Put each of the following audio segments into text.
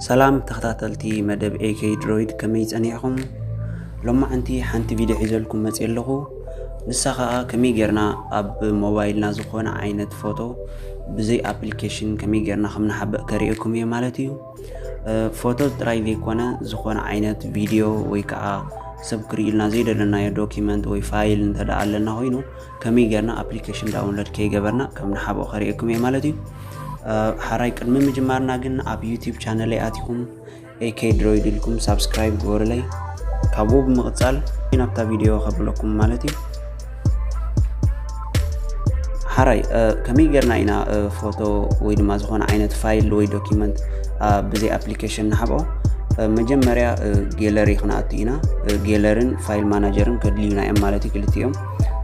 ሰላም ተኸታተልቲ መደብ ኤኬ ድሮይድ፣ ከመይ ጸኒሕኹም? ሎማዓንቲ ሓንቲ ቪድዮ ሒዘልኩም መጽየ ኣለኹ። ንሳ ኸኣ ከመይ ጌርና ኣብ ሞባይልና ዝኾነ ዓይነት ፎቶ ብዘይ ኣፕሊኬሽን ከመይ ጌርና ከም ንሓብእ ከርእየኩም እየ ማለት እዩ። እ፣ ፎቶ ጥራይ ዘይኮነ፣ ዝኾነ ዓይነት ቪድዮ ወይ ከዓ ሰብ ክርእዩልና ዘይደለናዮ ዶኪመንት ወይ ፋይል እንተ ደኣ ኣለና ኮይኑ፣ ከመይ ጌርና ኣፕሊኬሽን ዳውንሎድ ከይገበርና ከም ንሓብኦ ከርእየኩም እየ ማለት እዩ። እ፣ ሓራይ ቅድሚ ምጅማርና ግን ኣብ ዩቲዩብ ቻነለይ ኣቲኹም ኤኬ ድሮይድ ኢልኩም ሳብስክራይብ ግበሩለይ። ካብኡ ብምቕጻል ናብታ ቪድዮ ከብለኩም ማለት እዩ። ሓራይ፣ እ፣ ከመይ ጌርና ኢና፣ እ፣ ፎቶ ወይ ድማ ዝኾነ ዓይነት ፋይል ወይ ዶኪመንት፣ እ፣ ብዘይ ኣፕሊኬሽን ንሓብኦ? እ፣ መጀመርያ፣ እ፣ ጌለሪ ክንኣቱ ኢና። እ፣ ጌለርን ፋይል ማናጀርን ከድልዩና እዮም ማለት እዩ ክልቲኦም።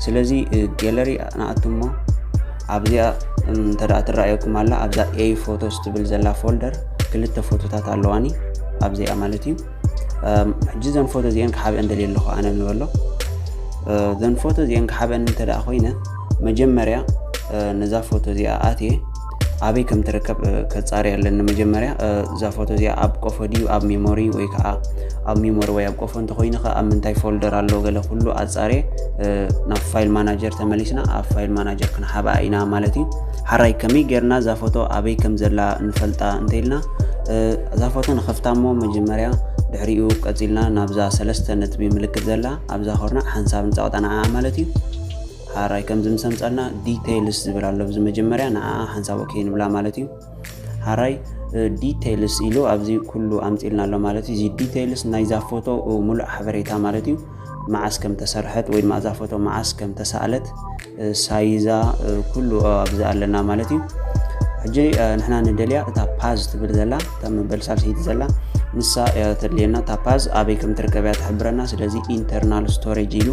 ስለዚ፣ እ፣ ጌለሪ ንኣቱ እሞ ኣብዚኣ፣ እም፣ እንተ ደኣ ትረኣየኩም ኣላ፣ ኣብዛ ኤ ፎቶስ ትብል ዘላ ፎልደር ክልተ ፎቶታት ኣለዋኒ ኣብዚኣ ማለት እዩ። እም፣ ሕጂ እዘን ፎቶ እዚአን ክሓብአን ደልየ ኣለኹ ኣነ ንበሎ። እ፣ እዘን ፎቶ እዚአን ክሓብአን እንተ ደኣ ኮይነ፣ መጀመርያ፣ እ፣ ነዛ ፎቶ እዚኣ ኣትየ ኣበይ ከም ትርከብ፣ እ፣ ከጻሪ ኣለኒ። መጀመርያ፣ እ፣ እዛ ፎቶ እዚኣ ኣብ ቆፎ ድዩ ኣብ ሜሞሪ ወይ ከዓ ኣብ ሜሞሪ ወይ ኣብ ቆፎ እንተኮይኑ ከ ኣብ ምንታይ ፎልደር ኣሎ ገለ ኩሉ ኣጻርየ፣ እ፣ ናብ ፋይል ማናጀር ተመሊስና ኣብ ፋይል ማናጀር ክንሓብኣ ኢና ማለት እዩ። ሓራይ ከመይ ጌርና እዛ ፎቶ ኣበይ ከም ዘላ ንፈልጣ እንተኢልና፣ እ፣ እዛ ፎቶ ንኸፍታ እሞ መጀመርያ ድሕሪኡ ቀጺልና ናብዛ ሰለስተ ነጥቢ ምልክት ዘላ ኣብዛ ኮርና ሓንሳብ ንጸቕጣ ንዓኣ ማለት እዩ። ሓራይ ከምዚ ምስ ኣምጻልና ዲቴይልስ ዝብል ኣሎ ኣብዚ መጀመርያ ንዓኣ ሓንሳብ ኦኬ ንብላ ማለት እዩ። ሓራይ፣ እ፣ ዲቴይልስ ኢሉ ኣብዚ ኩሉ ኣምጺልና ኣሎ ማለት እዩ። እዚ ዲቴይልስ ናይዛ ፎቶ፣ እ፣ ሙሉእ ሓበሬታ ማለት እዩ። መዓስ ከም ተሰርሐት ወይ ድማ እዛ ፎቶ መዓስ ከም ተሳእለት፣ እ፣ ሳይዛ፣ እ፣ ኩሉ፣ እ፣ ኣብዚ ኣለና ማለት እዩ። ሕጂ፣ እ፣ ንሕና ንደልያ እታ ፓዝ ትብል ዘላ፣ እታ መበል ሳልሰይቲ ዘላ፣ ንሳ እያ ተድልየና። እታ ፓዝ ኣበይ ከም ትርከብ እያ ትሕብረና። ስለዚ ኢንተርናል ስቶሬጅ ኢሉ፣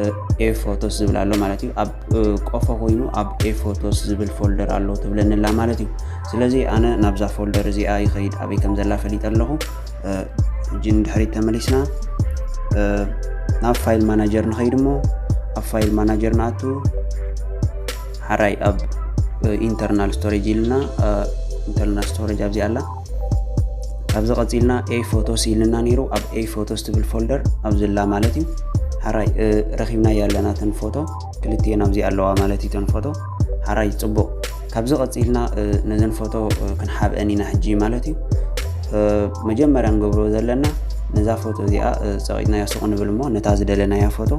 እ፣ ኤ ፎቶስ ዝብል ኣሎ ማለት እዩ። ኣብ፣ እ፣ ቆፎ ኮይኑ ኣብ ኤ ፎቶስ ዝብል ፎልደር ኣሎ ትብለኒ ኣላ ማለት እዩ። ስለዚ ኣነ ናብዛ ፎልደር እዚኣ ይኸይድ፣ ኣበይ ከም ዘላ ፈሊጠ ኣለኹ። እ፣ ሕጂ ንድሕሪት ተመሊስና፣ እ፣ ናብ ፋይል ማናጀር ንኸይድ እሞ ኣብ ፋይል ማናጀር ንኣቱ። ሓራይ ኣብ፣ እ፣ ኢንተርናል ስቶሬጅ ኢልና፣ እ፣ ኢንተርናል ስቶሬጅ ኣብዚ ኣላ። ካብዚ ቀጺልና ኤ ፎቶስ ኢልና ነይሩ፣ ኣብ ኤ ፎቶስ ትብል ፎልደር ኣብዚ ኣላ ማለት እዩ። ሓራይ፣ እ፣ ረኺብናያ ኣለና እተን ፎቶ፣ ክልቲኤን ኣብዚ ኣለዋ ማለት እዩ እተን ፎቶ። ሓራይ ጽቡቕ። ካብዚ ቀጺልና፣ እ፣ ነዘን ፎቶ፣ እ፣ ክንሓብአን ኢና ሕጂ ማለት እዩ። እ፣ መጀመርያ ንገብሮ ዘለና ነዛ ፎቶ እዚኣ፣ እ፣ ጸቒጥናያ ሱቕ ንብል እሞ ነታ ዝደለናያ ፎቶ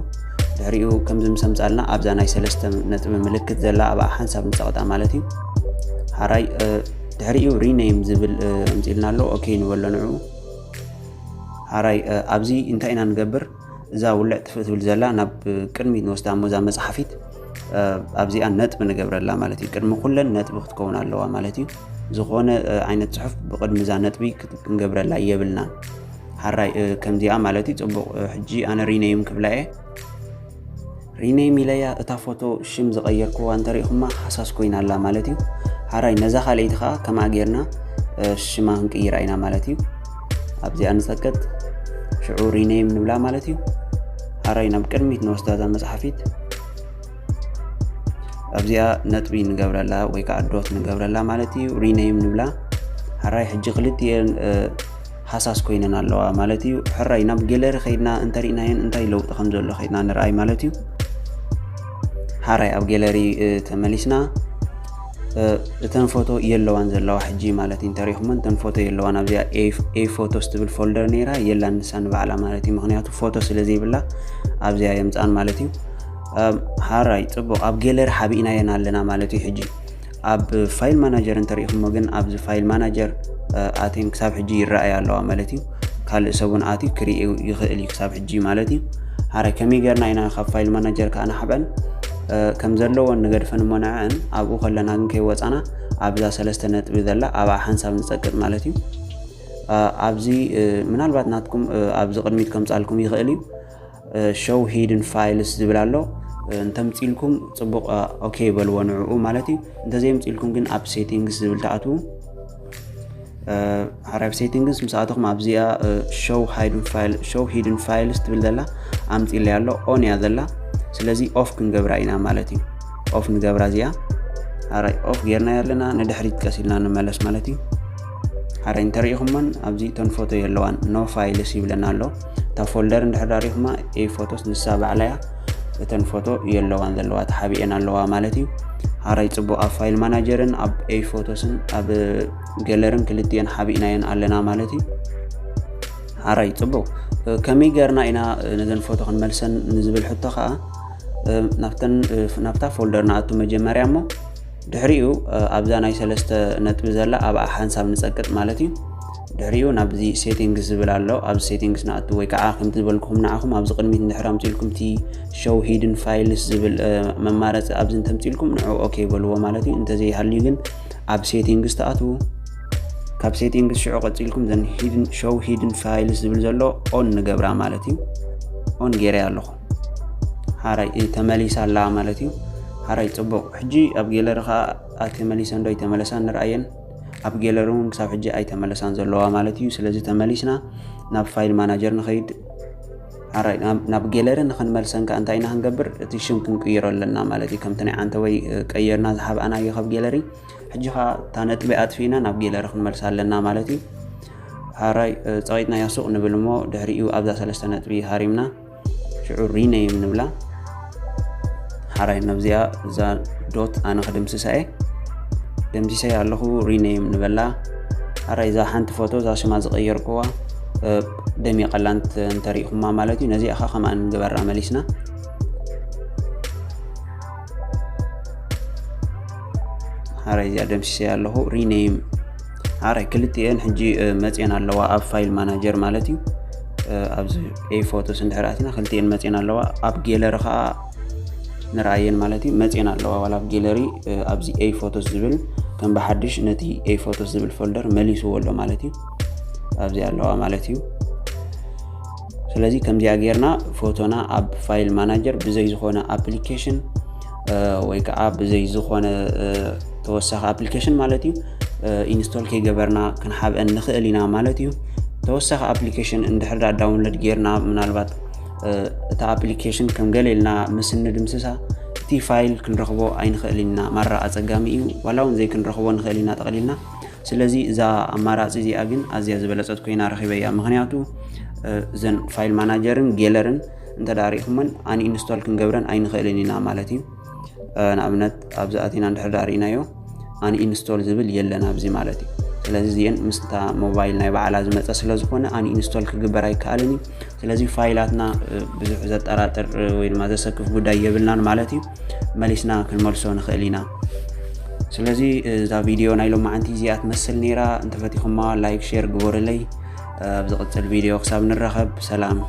ድሕሪኡ ከምዚ ምስ ኣምጻልና ኣብዛ ናይ ሰለስተ ነጥቢ ምልክት ዘላ ኣብኣ ሓንሳብ ንጸቕጣ ማለት እዩ። ሓራይ፣ እ፣ ድሕሪኡ ሪኔም ዝብል፣ እ፣ ኣምጺልና ኣሎ። ኦኬ ንበሎ ንዕኡ። ሓራይ፣ እ፣ ኣብዚ እንታይ ኢና ንገብር? እዛ ውልዕ ጥፍእ ትብል ዘላ ናብ ቅድሚት ንወስዳ እሞ እዛ መጽሓፊት፣ እ፣ ኣብዚኣ ነጥቢ ንገብረላ ማለት እዩ። ቅድሚ ኩለን ነጥቢ ክትከውን ኣለዋ ማለት እዩ። ዝኾነ፣ እ፣ ዓይነት ጽሑፍ ብቕድሚ እዛ ነጥቢ ክት-፣ ክንገብረላ የብልናን። ሓራይ፣ እ፣ ከምዚኣ ማለት እዩ። ጽቡቕ፣ እ፣ ሕጂ ኣነ ሪኔም ክብላ እየ። ሪኔም ኢለያ እታ ፎቶ ሽም ዝቐየርክዋ እንተሪኢኹማ ሃሳስ ኮይና ኣላ ማለት እዩ። ሓራይ ነዛ ካልኣይቲ ኸኣ ከምኣ ጌርና፣ እ፣ ሽማ ክንቅይራ ኢና ማለት እዩ። ኣብዚኣ ንጸቅጥ፣ ሽዑ ሪኔም ንብላ ማለት እዩ። ሓራይ ናብ ቅድሚት ንወስዳ እዛ መጽሓፊት። ኣብዚኣ ነጥቢ ንገብረላ ወይ ከዓ ዶት ንገብረላ ማለት እዩ። ሪኔም ንብላ። ሓራይ ሕጂ ክልቲኤን፣ እ፣ ሃሳስ ኮይነን ኣለዋ ማለት እዩ። ሕራይ ናብ ጌለሪ ከይድና እንተሪእናየን እንታይ ለውጢ ከም ዘሎ ከይድና ንርኣይ ማለት እዩ። ሓራይ ኣብ ጌለሪ፣ እ፣ ተመሊስና፣ እ፣ እተን ፎቶ የለዋን ዘለዋ ሕጂ ማለት እዩ። እንተሪእኹመን እተን ፎቶ የለዋን። ኣብዚኣ ኤ፣ ኤ ፎቶስ ትብል ፎልደር ነይራ የላን ንሳ ንባዕላ ማለት እዩ። ምኽንያቱ ፎቶ ስለ ዘይብላ ኣብዚኣ የምፅኣን ማለት እዩ። እም፣ ሓራይ ፅቡቕ ኣብ ጌለሪ ሓቢእናየን ኣለና ማለት እዩ። ሕጂ ኣብ ፋይል ማናጀር እንተሪእኹሞ ግን ኣብዚ ፋይል ማናጀር፣ እ፣ ኣትየን ክሳብ ሕጂ ይረኣያ ኣለዋ ማለት እዩ። ካልእ ሰብ እውን ኣትዩ ክርእዩ ይኽእል እዩ ክሳብ ሕጂ ማለት እዩ። ሓራይ ከመይ ጌርና ኢና ካብ ፋይል ማናጀር ከዓ ንሓብአን፣ እ፣ ከም ዘለወን ንገድፈን እሞ ንዐአን ኣብኡ ከለና ግን ከይወፃና ኣብዛ ሰለስተ ነጥቢ ዘላ ኣብኣ ሓንሳብ ንፀቅጥ ማለት እዩ። እ፣ ኣብዚ፣ እ፣ ምናልባት ናትኩም፣ እ፣ ኣብዚ ቅድሚት ከምፃልኩም ይኽእል እዩ። እ፣ ሾው ሂድን ፋይልስ ዝብል ኣሎ። እ፣ እንተምፂልኩም ፅቡቕ፣ እ፣ ኦኬ በልዎ ንዕኡ ማለት እዩ። እንተዘይምፂልኩም ግን ኣብ ሴቲንግስ ዝብል ትኣትዉ። እ፣ ሓራይ ኣብ ሴቲንግስ ምስ ኣተኹም ኣብዚኣ፣ እ፣ ሾው ሃይድን ፋይል፣ ሾው ሂድን ፋይልስ ትብል ዘላ ኣምፂለይ ኣሎ። ኦን እያ ዘላ። ስለዚ ኦፍ ክንገብራ ኢና ማለት እዩ። ኦፍ ንገብራ እዚኣ። ሓራይ ኦፍ ጌርና ኣለና። ንድሕሪት ቀስ ኢልና ንመለስ ማለት እዩ። ሓራይ እንተሪኢኹመን ኣብዚ እተን ፎቶ የለዋን፣ no files ይብለና ኣሎ። እታ ፎልደር እንድሕር ዳሪኹማ ኤ ፎቶስ ንሳ ባዕላያ እተን ፎቶ የለዋን ዘለዋ፣ ተሓቢኤን ኣለዋ ማለት እዩ። ሓራይ ጽቡቕ፣ ኣብ ፋይል ማናጀርን ኣብ ኤ ፎቶስን ኣብ ገለርን ክልቲኤን ሓቢእናየን ኣለና ማለት እዩ። ሓራይ ጽቡቕ፣ ከመይ ገርና ኢና ነዘን ፎቶ ክንመልሰን ንዝብል ሕቶ ከዓ ናብተን ናብታ ፎልደር ንኣቱ መጀመርያ እሞ ድሕሪኡ ኣብዛ ናይ ሰለስተ ነጥቢ ዘላ ኣብኣ ሓንሳብ ንጸቅጥ ማለት እዩ። ድሕሪኡ ናብዚ ሴቲንግስ ዝብል ኣሎ። ኣብዚ ሴቲንግስ ንኣቱ ወይ ከዓ ከምቲ ዝበልኩኹም ንዓኹም ኣብዚ ቅድሚት እንድሕር ኣምፅልኩም እቲ ሾው ሂድን ፋይልስ ዝብል መማረፂ ኣብዚ እንተምፅልኩም ንዑ ኦኬ በልዎ ማለት እዩ። እንተዘይሃልዩ ግን ኣብ ሴቲንግስ ትኣትዉ። ካብ ሴቲንግስ ሽዑ ቀፂልኩም ዘን ሾው ሂድን ፋይልስ ዝብል ዘሎ ኦን ንገብራ ማለት እዩ። ኦን ገይረ ኣለኹ። ሓራይ ተመሊሳ ኣላ ማለት እዩ። ሓራይ ፅቡቕ። ሕጂ ኣብ ጌለሪ ከዓ ኣተመሊሰን ዶ ኣይተመለሳን ንርኣየን። ኣብ ጌለሪ እውን ክሳብ ሕጂ ኣይተመለሳን ዘለዋ ማለት እዩ። ስለዚ ተመሊስና ናብ ፋይል ማናጀር ንኸይድ። ሓራይ ናብ ጌለሪ ንክንመልሰን ከዓ እንታይ ኢና ክንገብር? እቲ ሽም ክንቅይሮ ኣለና ማለት እዩ። ከምቲ ናይ ዓንተወይ ቀየርና ዝሓብኣናዮ ካብ ጌለሪ፣ ሕጂ ከዓ እታ ነጥቢ ኣጥፊእና ናብ ጌለሪ ክንመልሳ ኣለና ማለት እዩ። ሓራይ ፀቂጥናዮ ሱቕ ንብል እሞ ድሕሪኡ ኣብዛ ሰለስተ ነጥቢ ሃሪምና ሽዑ ሪኔም ንብላ። ሓራይ ነብዚኣ እዛ ዶት ኣነ ክድምስሳ እየ። ደምሲሰያ ኣለኹ፣ ሪኔም ንበላ። ሓራይ እዛ ሓንቲ ፎቶ እዛ ሽማ ዝቐየርኩዋ ደሚቐላ እንተሪእኹማ ማለት እዩ። ነዚኣ ኸ ከምኣ ንግበራ መሊስና። ሓራይ እዚኣ ደምሲሰያ ኣለኹ፣ ሪኔም። ሓራይ ክልቲኤን ሕጂ መፅየን ኣለዋ ኣብ ፋይል ማናጀር ማለት እዩ። ኣብዚ ኤ ፎቶስ እንድሕር ኣቲና ክልቲኤን መፅየን ኣለዋ። ኣብ ጌለሪ ከዓ ንርኣየን ማለት እዩ። መፅየን ኣለዋ ዋላ ኣብ ጌለሪ ኣብዚ ኤ ፎቶስ ዝብል ከም ብሓድሽ ነቲ ኤ ፎቶስ ዝብል ፎልደር መሊስዎ ኣሎ ማለት እዩ። ኣብዚ ኣለዋ ማለት እዩ። ስለዚ ከምዚኣ ጌርና ፎቶና ኣብ ፋይል ማናጀር ብዘይ ዝኾነ ኣፕሊኬሽን ወይ ከዓ ብዘይ ዝኾነ ተወሳኺ ኣፕሊኬሽን ማለት እዩ ኢንስቶል ከይገበርና ክንሓብአን ንኽእል ኢና ማለት እዩ። ተወሳኺ ኣፕሊኬሽን እንድሕር ዳ ዳውንሎድ ጌርና ምናልባት እታ ኣፕሊኬሽን ከም ገለ ኢልና ምስ እንድምስሳ እቲ ፋይል ክንረኽቦ ኣይንኽእል ኢና። ማራ ኣጸጋሚ እዩ። ዋላ እውን ዘይክንረኽቦ ንኽእል ኢና ጠቕሊልና። ስለዚ እዛ ኣማራጺ እዚኣ ግን ኣዝያ ዝበለጸት ኮይና ረኺበያ። ምኽንያቱ እዘን ፋይል ማናጀርን ጌለርን እንተ ዳኣ ርኢኹመን ኣንኢንስቶል ክንገብረን ኣይንኽእልን ኢና ማለት እዩ። ንኣብነት ኣብዚ ኣቲና እንድሕር ዳኣ ርኢናዮ ኣንኢንስቶል ዝብል የለን ኣብዚ ማለት እዩ። ስለዚ እዚአን ምስታ ሞባይል ናይ ባዕላ ዝመፀ ስለ ዝኾነ ኣንኢንስቶል ክግበር ኣይከኣልን እዩ። ስለዚ ፋይላትና ብዙሕ ዘጠራጥር ወይ ድማ ዘሰክፍ ጉዳይ የብልናን ማለት እዩ። መሊስና ክንመልሶ ንኽእል ኢና። ስለዚ እዛ ቪድዮ ናይ ሎማዓንቲ እዚኣ ትመስል ነይራ። እንተፈቲኹማ ላይክ ሼር ግበሩለይ። ኣብ ዝቕፅል ቪድዮ ክሳብ ንራኸብ ሰላም።